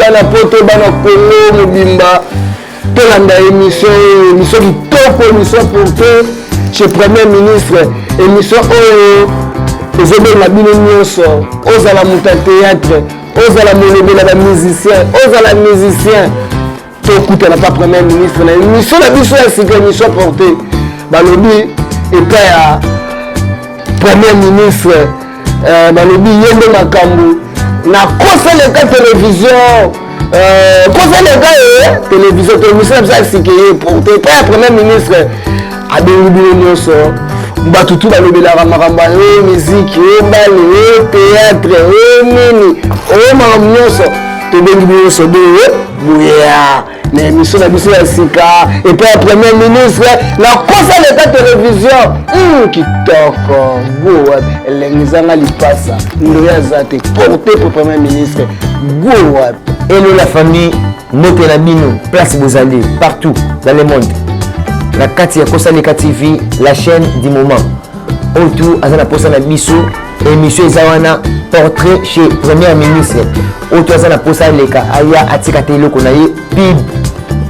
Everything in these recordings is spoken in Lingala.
Bana poto, bana Congo mobimba, tolanda émission oyo, émission kitoko, émission portée chez Premier ministre, émission oyo ezobenga bino nyonso, ozala moto ya théâtre, ozala molobela ba musicien, ozala musicien, tokutana pa Premier ministre na émission na biso ya sika, émission portée. Balobi epai ya Premier ministre, balobi ye nde makambo na Kosaleka Télévision, Kosaleka ye Télévision to émission na biso ya sika ye portée epai ya Premier ministre. Abengi bino nyonso, bato tu balobelaka makambo ya miziki, o bale, o théâtre, o nini, o makambo nyonso. Tobengi bino nyonso boye boya na émission na biso ya sika epai ya Premier ministre na Kosaleka Télévision. Kitoko go wapi, elengi ezanga lipasa, ndoyo aza te, porte pour Premier ministre go wapi. Hello la famille, mbote na bino place bozali partout dans le monde, na kati ya Kosaleka TV, la chaîne du moment. Oyo tu aza na posa na biso, émission eza wana, portrait chez Premier ministre. Oyo tu aza na posa aleka, aya, atika te eloko na ye, pub,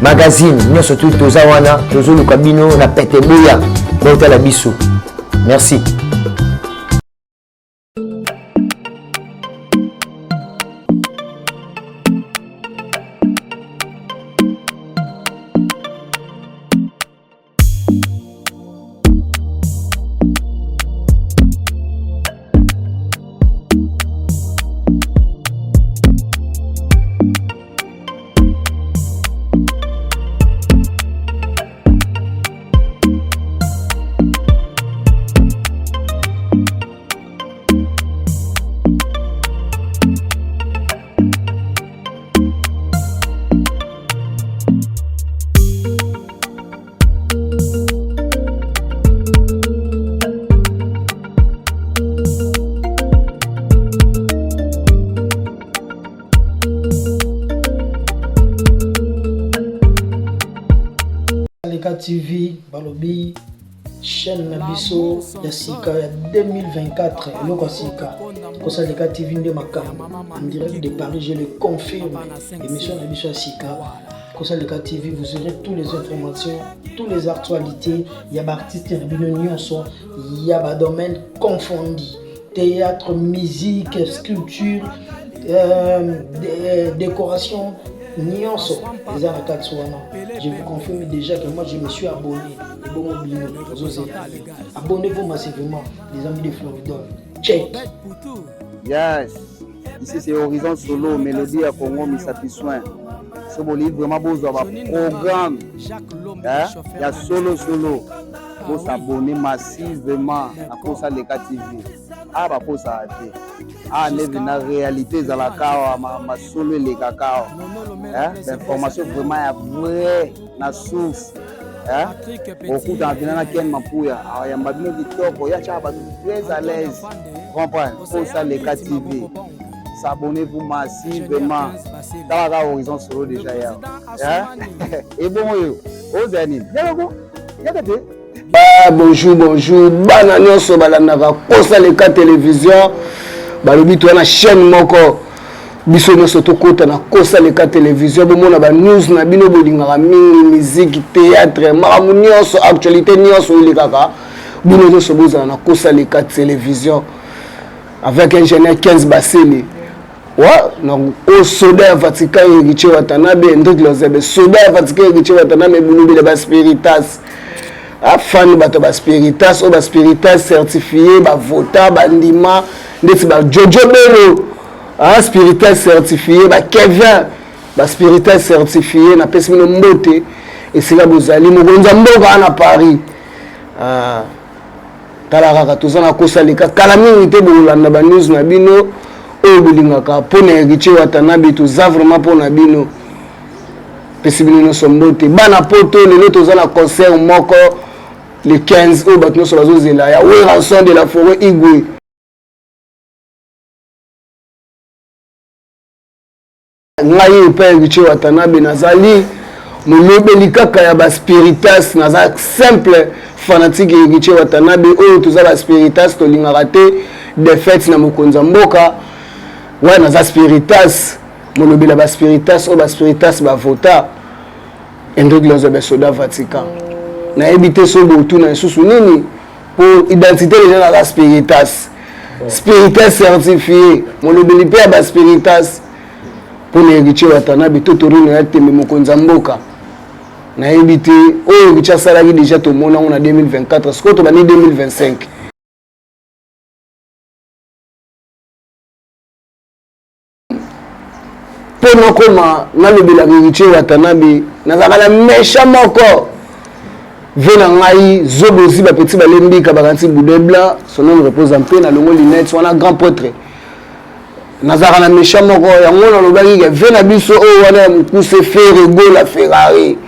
magazine, nyonso tu toza wana. Tozoluka bino na pete, boya botala biso. Merci. Leka TV, balobi chaîne na biso ya sika ya 2024, eloko ya sika, Kosaleka TV nde makambo. En direct de Paris, je le confirme, émission na biso ya sika, Kosaleka TV, vous aurez toutes les informations, toutes les actualités ya baartiste na bino nyonso ya badomaine confondi, théâtre, musique, sculpture, décoration, nyonso eza na kati wana. Je vous confirme déjà que moi, je me suis abonné. Ebongo bino, ozozela? Abonnez-vous massivement, les amis de Floridol, check. Yes, ici c'est Horizon Solo, Mélodie ya Congo, Misapi Soin. So bolingi vraiment bozwa baprogramme ya solo solo, bosabonner massivement na Kosaleka TV. Awa bakosaka te, awa nde na réalité ezalaka awa, masolo elekaka awa, bainformation vraiment ya vrai na source. Okutana mpena na Ken Mapuya, ayamba bino kitoko, ya tiaka bato très à l'aise, comprendre. Kosaleka TV, s'abonnez-vous massivement. Tala kaka Horizon Solo déjà yawa ebongo oyo ozala nini, yakako yaka te. Ah, bonjour, bonjour bana nyonso balandaka Kosaleka Télévision. Balobi toza na chaîne moko, biso nyonso tokota na Kosaleka Télévision, bomona banews na bino bolingaka mingi, musique, théâtre, makambo nyonso, actualité nyonso elekaka. Bino nyonso bozala na Kosaleka Télévision avec ingénieur 15 Basele wa na soda ya Vatican, Héritier Watanabe, Hendrik Lozebe, soda ya Vatican, Héritier Watanabe, bulubile baspiritas, afani bato ya baspiritas, oyo baspiritas certifié, bavota, bandima ndeti bajojo Belo, spiritas certifié, bakevin, baspiritas certifié. Napesi bino mbote esika bozali. Mokonzi ya mboka na Paris, ah. Tala kaka, toza na Kosaleka. Kala mingi te bokolanda banews na bino oyo bolingaka mpo na Héritier Watanabe. Toza vraiment mpo na bino. Pesi bino nyonso mbote, bana poto. Lelo toza na concert moko le 15 oyo bato nyonso bazozela, ya Werrason de la forêt, Igwe. Ngai epai Héritier Watanabe, nazali molobeli kaka ya baspiritas, naza simple fanatique Héritier Watanabe. Oyo toza baspiritas, tolingaka te défaite na mokonzi ya mboka. Wa naza spiritas. Molobela ba spiritas oyo ba spiritas bavota Hendrik Lozobe soda Vatican. Nayebi te so botuna lisusu nini po identité deja naza spiritas. Spiritas certifié, molobeli mpe ya ba spiritas mpo na Héritier Watanabe to Torino ya tembe mokonzi ya mboka. Nayebi te oyo Héritier asalaki deja tomona yango na 2024 sikoyo tobandi 2025. Mpo nakoma nalobelaka Héritier Watanabe, nazalaka na méchant moko ve na ngai zobozi bapeti balembika bakanisi boudin blanc, son homme repose en paix. Na longo lunette wana grand prêtre, nazalaka na méchant moko yango nalobaki ke ve na biso oyo wana ya mokuse Ferre Gola Ferrari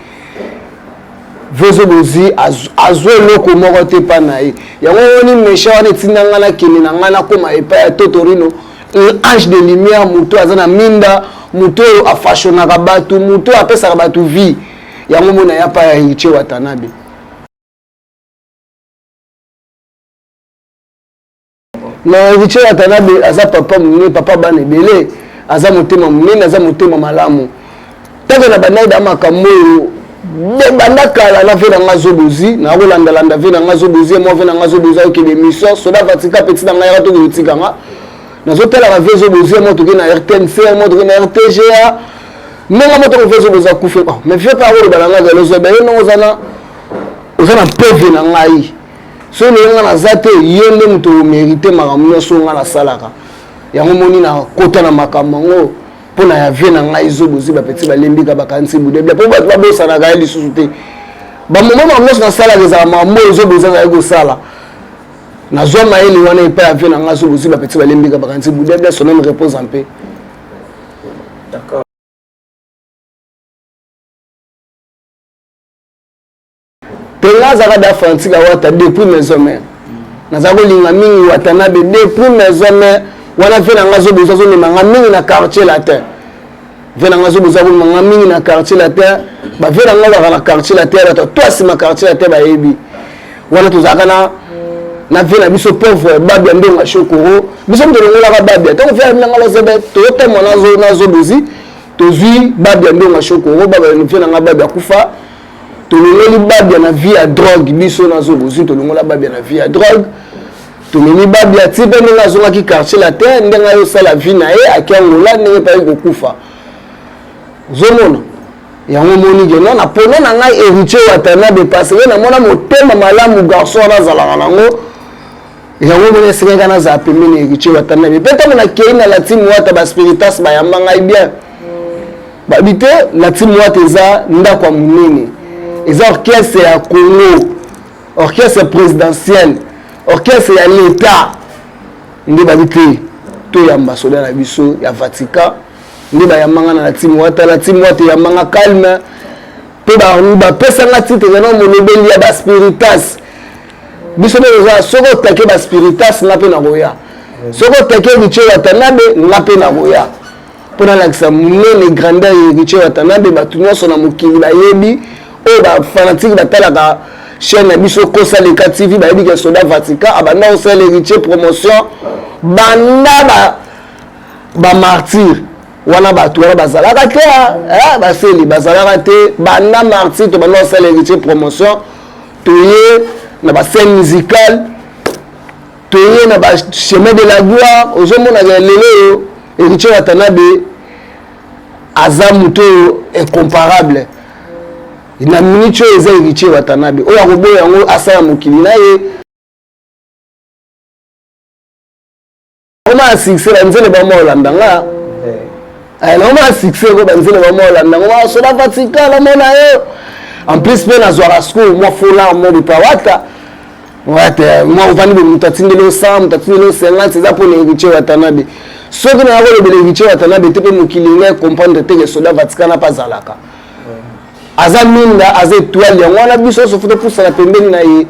Vezobozi azwa eloko moko te epai na ye. Yango woni méchant wana etinda ngai nakende na ngai nakoma epai ya Totorino, ange de lumière, moto aza na minda, moto oyo afashionaka bato, moto oyo apesaka bato vie. Yango mona ya pa ya Héritier Watanabe. Na Héritier Watanabe aza papa monene, papa bana ebele, aza motema monene, aza motema malamu. Ntango na bandaki da makambo oyo banda kala na ve na nga zobozi, nakolandalanda ve na nga zobozi, mwa ve na nga zobozi akokende émission soda Vatican, petit na ngai yaka tokoki kotika nga nazotalaka ve zobozi, mwa toke na RTNC, mwa toke na RTGA, ndenge mo toko ve zobozi akufi. Oh, mais vie mpe akoloba na ngai zalo zoba yo ndenge oza na peve na ngai, soki ndenge ngai naza te, yo nde moto omérite makambo nyonso oyo ngai nasalaka. Yango moni nakota na makambo yango mpo na ya vie na ngai zobozi bapeti balembika bakanisi budebia mpo bato babosanaka ye lisusu te. Bamoma makambo nyonso nasalaka ezala makambo oyo zobozi azali kosala. Nazwa mayele wana epai ya vie na ngai zobozi bapeti balembika bakanisi budebia, son homme repose en paix. D'accord. Mpe nga azalaka da fanatique ya Wata depuis maison mère. Naza kolinga mingi Watanabe depuis maison mère. Wana vie na nga zobozi azomema nga mingi na Quartier Latin. Vie na nga zobozi akomema nga mingi na Quartier Latin. Bavie na nga baka na Quartier Latin, bato to nsima Quartier Latin bayebi. Wana tozalaka na vie na biso pauvre Babia Ndonga Shokoro, biso moto tolongolaka Babia. Ntango vie na nga lozebe tozotamwa na zobozi, tozwi Babia Ndonga Shokoro, Babia vie na nga Babia kufa, tolongoli Babia na vie ya drogue. Biso na zobozi tolongola Babia na vie ya drogue, tomemi Babia ti mpe ndenge azongaki Quartier Latin, ndenge ayosala vie na ye, ake Angola, ndenge mpe ayi kokufa. Ozomona yango omoni ke non, napona na ngai Héritier Watanabe parce que namona motema malamu garçon wana azalaka nango. Yango omoni esengaka nazala pembeni ya Héritier Watanabe. Mpe ntango nakei na la team Wata, baspiritas bayamba ngai bien, babi te la team Wata eza ndako ya monene, eza orchestre ya Congo, orchestre présidentiel, orchestre ya l'État. Nde babi te toyamba soda na biso ya Vatican. Nde bayambanga na la team Wata. La team Wata eyambanga calme mpe bapesanga titre na molobeli ya baspiritas. Biso mpe toza, soki otake baspiritas nga mpe nakoya, soki otake Héritier Watanabe nga mpe nakoya mpo nalakisa monene grandeur ya Héritier Watanabe. Bato nyonso na mokili bayebi, oyo bafanatike batalaka chaîne na biso Kosa Leka TV bayebi ke soda Vatican abanda kosala Héritier promotion banda bamartyr wana. Bato wana bazalaka te, baseli bazalaka te. Banda martyr tobanda kosala Héritier promotion, toye na bascène musicale, toye na bachemin de la gloire. Ozomonaka lelo oyo Héritier Watanabe aza moto oyo incomparable na minute oyo. Eza Héritier Watanabe oyo akoboya yango asala mokili na ye. Nakoma na succès, banzele bama olanda nga, nakoma na succès ko banzele bama olanda ngo soda Vatican namona yo. En plus mpe nazwaka sikoyo mwa folar mo bepa wata wata mwa ovandi boye, moto atindeli yo 100, moto atindeli yo 50, eza mpona Héritier Watanabe. Soki naya kolobela Héritier Watanabe te, mpe mokili ngai comprendre te ke soda Vatican na mpe azalaka, aza minda, aza étoile. Yango wana biso nyonso fo topusana pembeni na ye.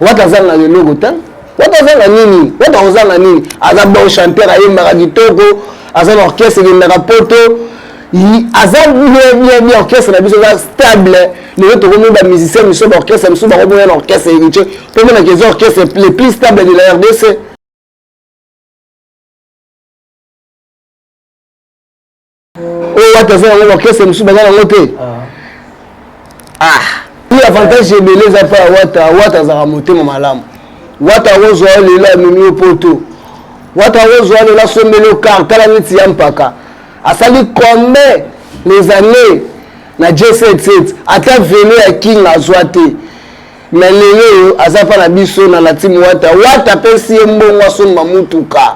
Wata azanga eloko te, Wata azanga nini? Wata kozanga nini? Aza bon chanteur, ayembaka kitoko, aza na orchestre ekendaka poto, aza bien bien bien. Orchestre na biso eza stable. Lelo tokomi bamusicien miso baorchestre mosusu bakomoya na orchestre Héritier mpo monaka eza orchestre le plus stable de la RDC. Oyo wata aza yango orchestre mosusu baza nango te. Ah, ah. Avantage ebele eza mpa ya wata. Wata azalaka motema malamu. Wata akozwa yo lelo amemi yo poto. Wata akozwa yo lelo asombeli yo car. Tala neti ya mpaka asali combien les années na J77, ata velo ya king azwa te. Mais lelo oyo aza mpa na biso na la team Wata. Wata apesi ye mbongo asomba mutuka.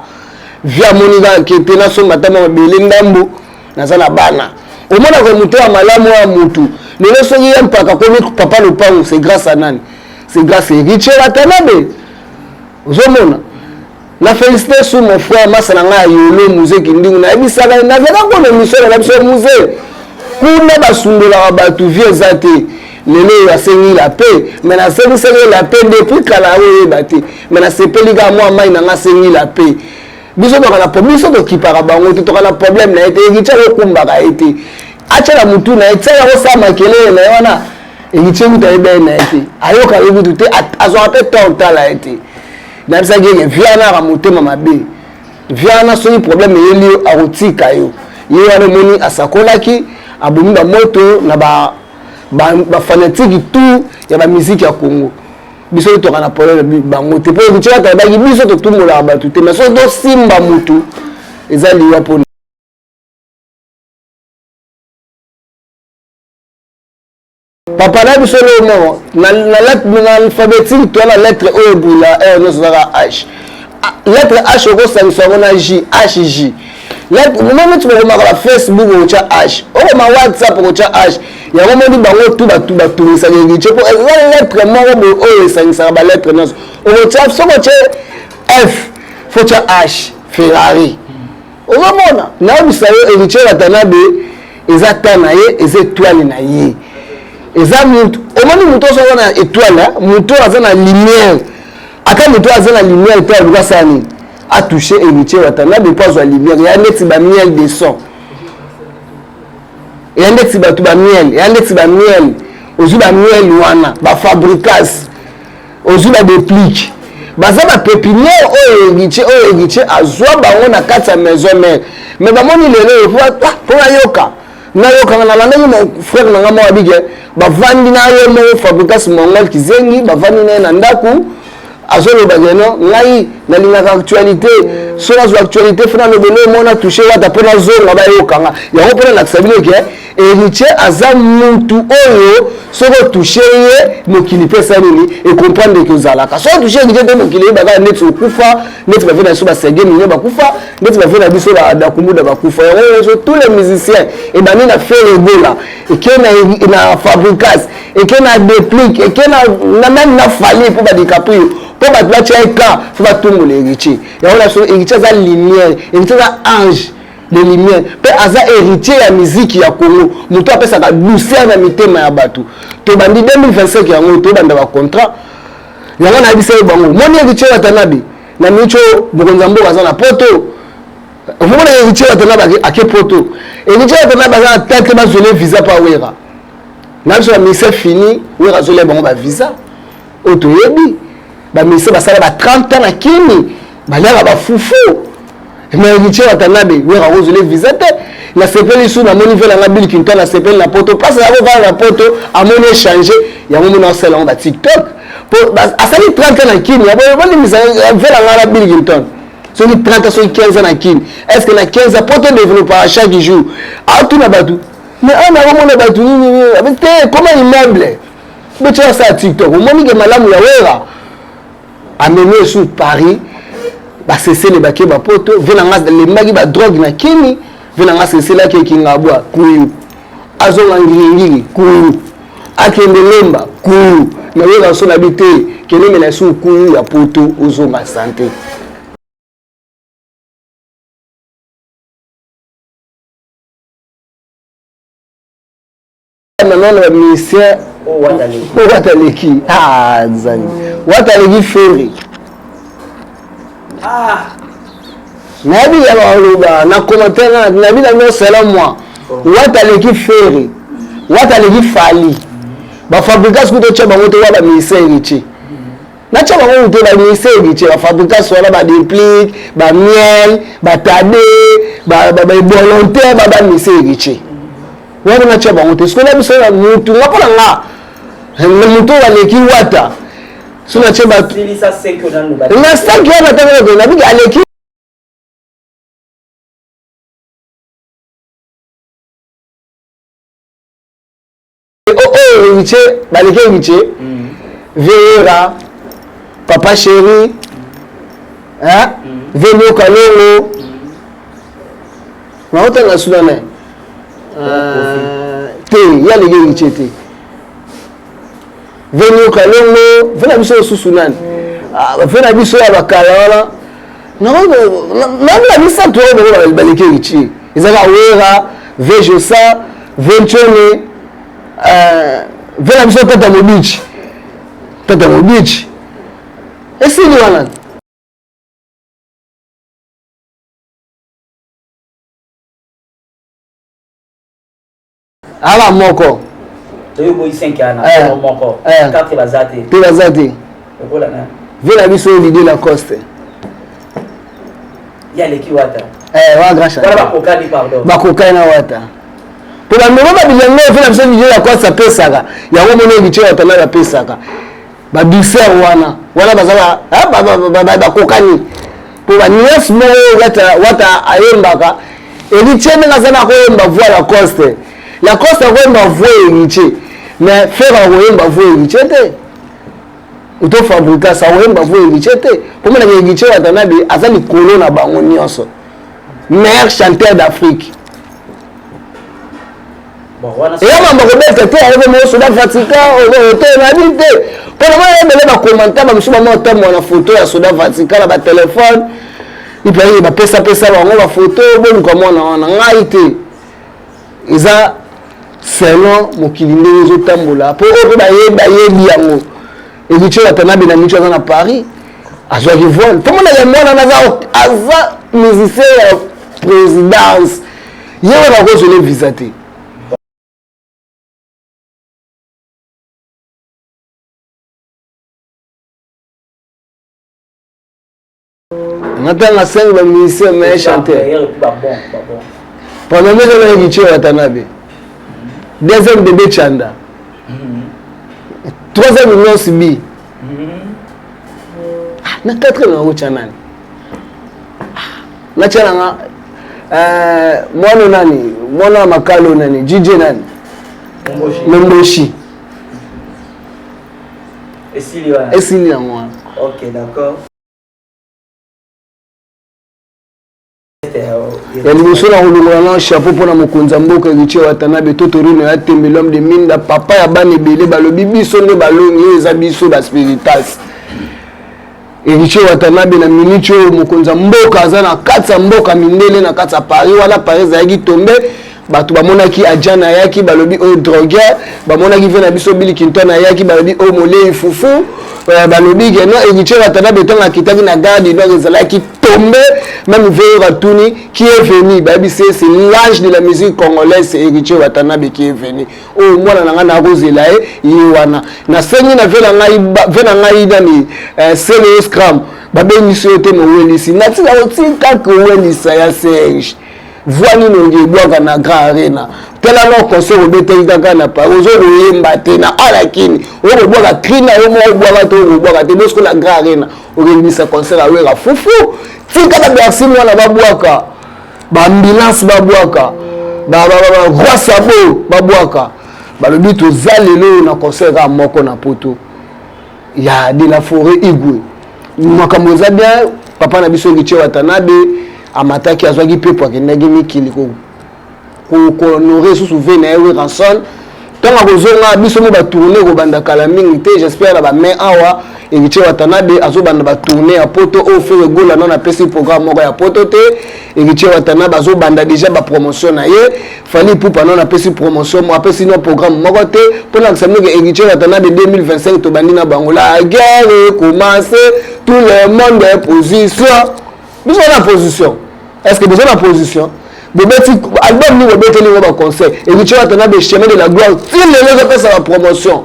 Vie amoni kaka ke te nasomba ata mwa mabele ndambo, naza na bana. Omonaka motema malamu ya mutu. Lelo soki ye mpaka akomi papa lopango, c'est grâce à nani? C'est grâce à Héritier Watanabe. Ozomona? Na félicité sous mon frère masa na ngai ya yolo Muze Kindingu, nayebisaka ye nazalaka kona émission na biso Muze kuna basundolaka bato, vie eza te. Lelo oyo asengi la paix, mais nasengisaki ye la paix depuis kala, oyeba te. Mais nasepeli kaka mwa mai na ngai asengi la paix. Biso toka na biso tokipaka bango te, toka na problème na ye te. Héritier akokumbaka ye te, atya na mutu na ye tia yango sa makelele na ye wana. Héritier kutu ayeba ye na ye te, ayoka ye kutu te, azwaka mpe temps otala ye te. Nayebisaki eke vianaka motema mabe viana, soki problème eyeli yo akotika yo. Ye wana omoni asakolaki abomi bamoto na bafanatike tout ya bamiziki ya Congo. Biso totoka na problème bango te, mpo Héritier Wata ayebaki biso totumbolaka bato te, mais soki tosimba motu eza liwa mpona papa na biso. Leo moko na alphabétique toa na lettre oyo ebula r nyonso ezaka H. Lettre H okosangisa yango na J, HJ. Neti bokomaka ba Facebook okotya H, okoma WhatsApp okotya H. Yango moni bango tu bato batungisaka Héritier, mpo eza lettre moko boye oyo esangisaka balettre nyonso. Okotya, soki otye F, faut tya H, Ferrari. Ozomona, nayebisa yo, Héritier Watanabe eza ta na ye, eza étoile na ye, eza mutu. Omoni mutu oso aza na étoile, mutu oyo aza na lumière. Ata mutu oyo aza na lumière te, aluka asala nini? Atouche Héritier Watanabe mpo azwa lumière. Ya neti bamiel de son, ya ndeti bato bamiel, ya ndeti bamiel. Ozwi bamiel wana, bafabricas, ozwi badeplique, baza bapépinière oyo Héritier, oyo Héritier azwa bango na kati ya maison mère. Mais bamoni lelo oyo mpo nayoka, nayokanga, nalandaki mon frère na nga moko abike, bavandi na ye moko Fabricas Mongol Kizengi, bavandi na ye na ndako, azoloba keno ngai nalingaka actualité. So nazwa actualité, fo nalobela omona touche Wata mpo nazonga bayokanga yango, mpo nalakisa bino ke Héritier aza mutu oyo soki otouche ye, mokili mpe esa nini ecomprendre ke ozalaka. Soki otouche Héritier te, mokili eyebaka neti okufa, neti bavie na biso basege minio bakufa, neti bavie na biso badakumbuda bakufa. Yango nyonso, tous les musiciens, ebandi na Ferre Gola, eke na Fabricas, eke na Deplique, eke na même na Fally mpo badicaprio, mpo bato batya ye ka fo batumbola Héritier. Yango na biso, Héritier aza lumière, Héritier aza ange de lumière, mpe aza héritier ya miziki ya Congo, moto apesaka douceur na mitema ya bato. Tobandi 2025 yango, tobanda bacontrat yango. Nayebisa ye bango, moni Héritier Watanabe na miniti oyo mokonzi ya mboka aza na poto. Omona Héritier Watanabe ake poto, Héritier Watanabe aza na tete bazwele visa mpo awera na biso baministère fini. Wera azolia bango bavisa oyo toyebi. Baministère basala ba 30 ans na kini, baliaka bafufu. Mais Héritier Watanabe, wera akozwele visa te. Nasepeli su, namoni ve nanga Bill Clinton, nasepeli na poto, place ya kovanda na poto, amoni échange yango, mona osala yango batiktok po asali 30 ans na kini. Bolimbisa ve nanga na Bill Clinton, soki 30 ans, soki 15 ans na kini, est ce que na 15 ans poto développaka chaque jour? Atuna bato, mais awa nakomona bato nini te, koma immeuble botya asala TikTok. Omoni ke malamu ya wera amemi esu Paris, basesele bake bapoto. Ve na nga lembaki badrogue na kini, ve na nga sesele ake Kingabwa kuyu, azonga Ngiringiri kuyu, akende Lemba kuyu. Mais wera so na bi te, kende mela esu kuyu ya poto, ozonga sante. Maintenant na bamusicien oyo Wata aleki, nzambe, Wata aleki Ferre. Nayebi ya baloba na commentaire nayebi na nyonso sela moi. Wata aleki Ferre, Wata aleki Fally. Bafabricas kuta otya bango te wa bamusicien héritier natya bango te, bamusicien héritier, bafabricas wana, badeplique, bamiel, batade. Bavolontaire babamisa héritier wana natya bango te. Sikoyo na biso na mutu nga mpo na nga motu oyo aleki wata so natye bato na 5 wana ntango nabiki aleki oyo héritier baleki héritier Veera papa chéri hein Venio Kalongo naotanga suna na te ye aleki héritier te. Venio Kalongo ve na biso lisusu nani ve na biso ya bakala wana na misato oyo bango baleki héritier ezaka Wera Vejosa Ventione ve na biso Tata Mobici Tata Mobici esili wana. Ala moko toyo boyi 5 ana moko 4 baza te. Te baza te. Lokola na ve na biso Didier Lacoste. Ya leki wata. Wa grand chanteur. Wana bakokani, pardon. Bakokani na wata. Po bamema babilengo ve na biso Didier Lacoste apesaka yango moni héritier wata na bapesaka badouceur wana wana baza bakokani po baniance moko wata ayembaka héritier ndenge aza na koyemba voix Lacoste. Lacoste akoyemba voix héritier, mais Ferre akoyemba voix héritier te. Oto Fabricas akoyemba voix héritier te mpo monaka héritier Watanabe aza likolo na bango nyonso, meilleur chanteur d'Afrique. Eya mambo kobeta te ayobe moko soda Vatican te nayebi te mpo na mona ebele bacommentaire bamosusu bama otambola na foto ya soda Vatican na batelefone ipaye bapesapesa bango bafoto boluka mwana wana ngai te. Eza selon mokili ndenge ezotambola mpo oyo mpe bayebi yango héritier Watanabe na micho aza na Paris azwaki vol mpo monaka mwana aza musicien ya présidence ye wana akozwele visa te. Natanga 5 bamusicien mais chanteur pendant meza na héritier Watanabe, deuxième bébé Chanda, troisième Nyonsi B, na quatrième nakotya nani? Natya nanga mwana nani, mwana makalo nani, DJ nani, Momboshi. Esili yango wana. Ok, d'accord. Ya liboso na kolongola na chapeau mpona mokonzi ya mboka héritier Watanabe Totorino ya Tembe, l'homme de Minda, papa ya bana ebele. Balobi biso nde balongi oyo eza biso baspiritas. Héritier Watanabe na minute oyo mokonzi ya mboka aza na kati ya mboka mindele na kati ya Paris wana. Paris ezalaki tombe, bato bamonaki Adjan ayaki, balobi oyo drogueur. Bamonaki ve na biso Bill Clinton ayaki, balobi oyo molei fufu. Balobi ke non, héritier Watanabe ntango akitaki na gare du Nord ezalaki tombe. Même veyor atuni qui est venu, bayebisi ye c'est l'âge de la musique congolaise, c'est héritier Watanabe qui est venu. Oyo mwana na ngai nakozela ye ye wana. Nasengi na ve na ngai ve na ngai nani Sele Scram babengisi yo te mowelisi natika kotika kowelisa ya Serge voi nini ongi ebwaka na Grand Arena. Tala no concert obetaki kaka na Paris ozo koyemba te na alakini okobwaka cri na yo moko obwaka te okobwaka te bosiko na Grand Arena okebimisa concert awera fufu. Tika na Bercy mwana babwaka baambulance babwaka baroi sabo babwaka. Balobi toza lelo na concert kaka moko na poto ya de la forêt igwe. Makambo eza bien. Papa na biso héritier Watanabe amataki azwaki pepo akendaki mikili kohonorer susu ve na ye Werrason. Ntango akozonga biso mo batourne ekobanda kala mingi te, j'espère na bamain awa héritier Watanabe azobanda batourne ya poto oyo Ferre Gola nano apesi programme moko ya poto te. Héritier Watanabe azobanda déjà bapromotion na ye. Fally Ipupa nano apesi promotion apesi no programme moko te mpona lakisa bino ke héritier Watanabe 2025 tobandi na bango la guerre commence, tout le monde est position. Biso na position, est ce que boza na position? Bobeti album nini? Bobeteli ngo baconcert? Héritier Watanabe chemin de la gloire ti lelo ezopesa bapromotion,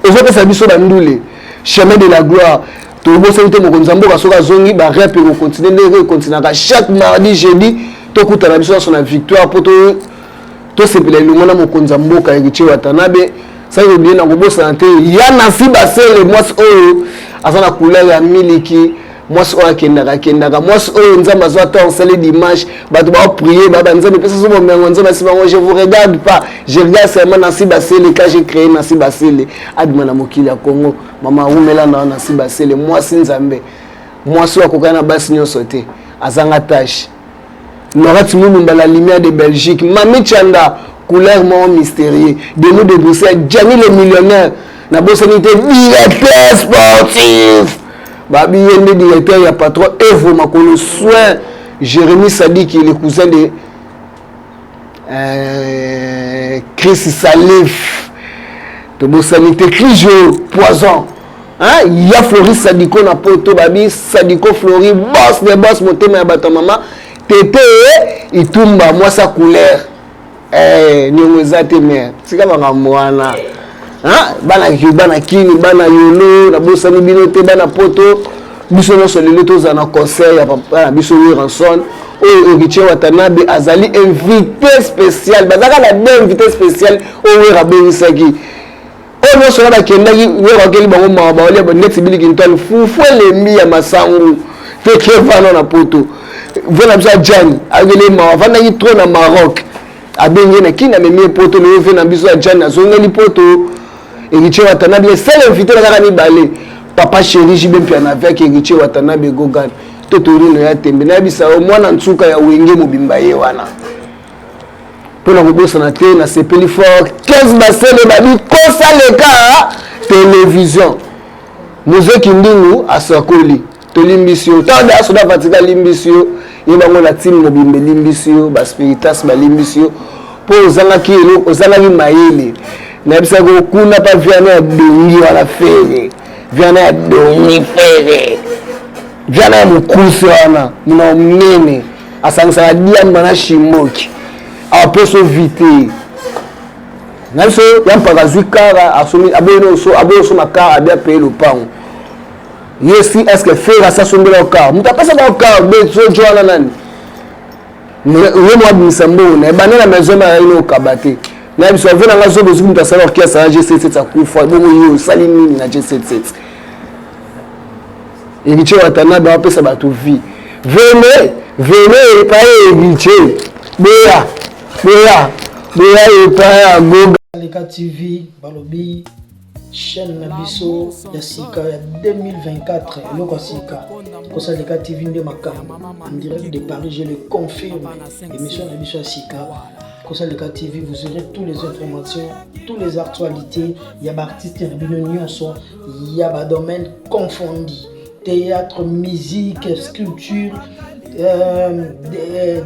ezopesa biso bandule chemin de la gloire. Tobosani te mokonzi ya mboka soki azongi barep ekocontinue ndenge ekontinuaka chaque mardi jeudi. Tokutana biso nyonso na victoire mpo tosepela elongo na mokonzi ya mboka Héritier Watanabe. Sans oublier, na kobosana te ya Nancy Basele, mwasi oyo aza na couleur ya miliki, mwasi oyo akendaka akendaka, mwasi oyo Nzambe azwa ata osali dimanche, bato baoprier baba Nzambe epesa so bomengo, Nzambe asi bango. Je vous regarde pas, je regarde seulement Nancy Basele. Quand j'ai créé Nancy Basele, abima na mokili ya Congo. Mama, awumela na Nancy Basele, mwasi Nzambe, mwasi oyo akokani na basi nyonso te, azanga tache. Laurette Mulumba, la lumière de Belgique. Mami Chanda, couleur mort mystérieux. De nous de Bruxelles, Gianni le millionnaire. Nabosani te directeur sportif. Babi yende directeur ya patron Evo Makolo soin. Jérémy Sadiki, le cousin de Chris Salif. Tobosani te Clijo Poison. Hein? Ya Floris Sadiko na poto, babi Sadiko Flori, boss de boss, motema ya bato ya mama Tete Itumba, mwasa couleur niongo eza te, mare tika makambo wana. Bana bana Kini, bana Yolo, nabosani bino te. Bana poto, biso nyonso lelo tozala na concert ya papa na biso Werrason, oyo Héritier Watanabe azali invité spécial. Bazalaka na deux invité spécial oyo Wera abengisaki. Oyo nyonso wana bakendaki, Wera akeli bango mawa, baolia neti biliki ntwani fufu elembi ya masangu te. Kevana na poto, ve na biso Ajani akeli mawa, avandaki trop na Maroc, abengi na Kini, amemi ye poto. Lelo ve na biso Ajani azongeli poto. Héritier Watanabe le seul invité na kaka mibale, papa chéri JB Mpiana avec Héritier Watanabe Gogan to Torino ya tembe. Nayebisa yo, mwana ntsuka ya Wenge mobimba ye wana. Mpona kobosana te, nasepeli fort 15 basele babi kosaleka télévision. Mozeki Ndungu asakoli, tolimbisi yo. Ntango asoda Vatican alimbisi yo, ye bango na timi mobimba elimbisi yo, baspiritas balimbisi yo, mpo ozangaki eloko, ozangaki mayele. Nayebisaki kuna pa viana ya dongi wana, Ferre viana ya dongi, Ferre viana ya mokuse wana, mona monene asangisaka diamba na shimoki, apeso vite na biso ya mpaka. Azwi kara, aboyi osoma kara, abi apeye lopango ye si. Est ce que Ferre asi asombela kara? Moto apesaka kara besojo wana nani? Ye mo abimisa mbongo na ebanda na maison mare, ayini okaba te. Na biso ave nanga zobo, soki moto asala orchestre na G77 akufa, bongo ye osali nini na G77? Héritier Watanabe apesa bato vie. Venez, venez epai Héritier, boya, boya, boya epai ya Goga. Leka TV, balobi chaîne na biso ya sika ya 2024, eloko ya sika, Kosaleka TV nde makambo, en direct de Paris, je le confirme. Émission na biso ya sika, Kosaleka TV, vous aurez toutes les informations, toutes les actualités ya baartiste na bino nyonso ya badomaine confondi: théâtre, musique, sculpture,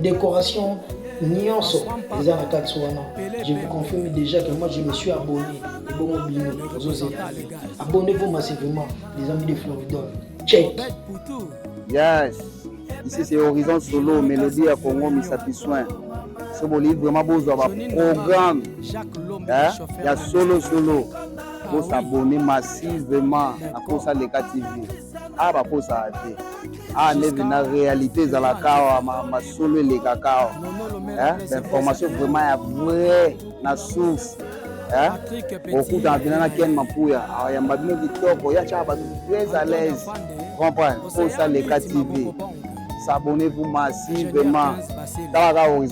décoration, nyonso eza na kati wana. Je vous confirme déjà que moi, je me suis abonné. Ebongo bino, ozozela? Abonnez-vous massivement, les amis de Floridol. Check. Yes, ici c'est Horizon Solo, mélodie ya Congo, misapi soin. So bolingi vraiment bozwa baprogramme ya solo solo, bosabonner massivement na Kosa Leka TV. Awa bakosaka te, awa nde na réalité ezalaka awa, masolo elekaka awa, bainformation vraiment ya vrai na source. Okutana mpena na Ken Mapuya, ayamba bino kitoko, ya tiaka bato très à l'aise, comprendre. Kosa Leka TV, s'abonnez-vous massivement. Tala kaka Horizon.